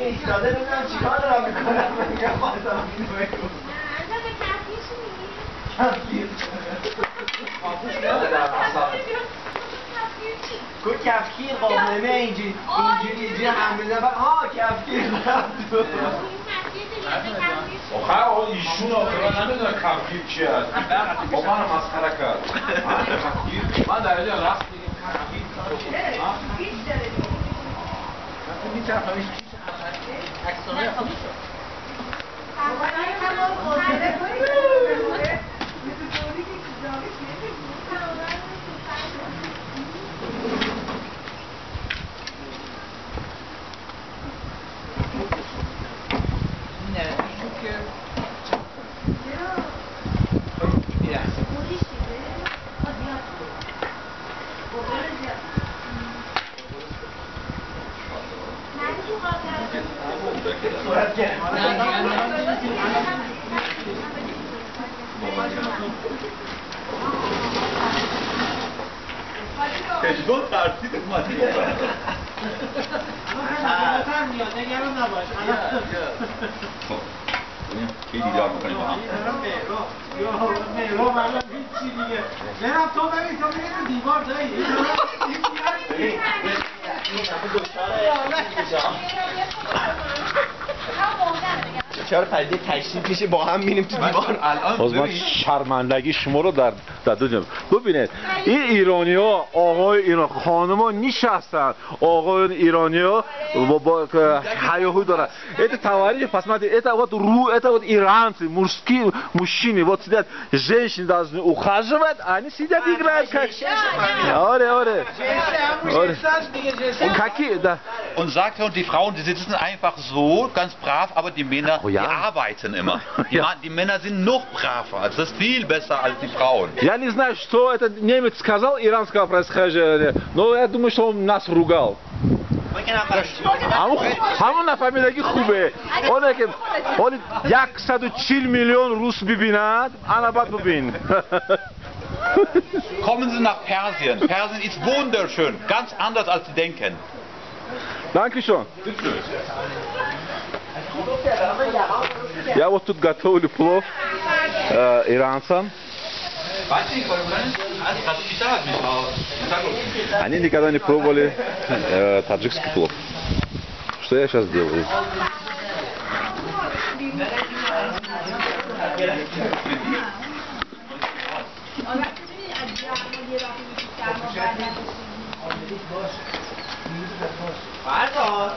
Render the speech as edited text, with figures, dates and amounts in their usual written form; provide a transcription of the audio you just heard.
ایستاده نمیدونم چیکار دارم میکنم. من میگم خواستم اینو بگو. نه به کفگیر چی میگی؟ کفگیر. کو کفگیر قابلمه اینجوری اینجوری اینجوری هم میزنه ها کفگیر رفت تو. آخر آقا ایشون آخه من نمیدونم کفگیر چی هست. با منو مسخره کرد. کفگیر من در اینجا رقص میگم کفگیر. پژمان ترسید اومد. نگران نباش. خب ببین کی دیدار می‌کنیم با هم. مهرو من هیچی دیگه. برم تو ببین تو میری تو دیوار دایی. چرا پدیده تشریف میشه با هم میریم تو دیوار. باز من شرمندگی شما رو در دو ببینید. این ایرانی ها آقای ایران خانم ها نشستن، آقای ایرانی ها با هیاهو دارن. Это товарищи, посмотрите, это вот ру, это вот иранцы, мужские мужчины, вот сидят, женщины должны ухаживать, а они сидят и играют как. Оре, оре. Оре. Какие, да. Und sagt und die Frauen, die sitzen einfach so, ganz brav, aber die Männer, Oh, ja. die arbeiten immer. Die, Ja. die Männer sind noch braver, also das ist viel besser als die Frauen. Я не знаю, что этот немец сказал иранского происхождения, но я думаю, что он нас ругал. ҳамон нафаҳмидагӣ хубе. Оне ки оли 140 миллион рус бибинад, ана баъд бибин. Kommen Sie nach Persien. Persien ist wunderschön, ganz anders als Sie denken. Dankeschön. Я вот тут готовлю плов иранцам. Они никогда не пробовали таджикский плов. Что я сейчас делаю? فرزاد.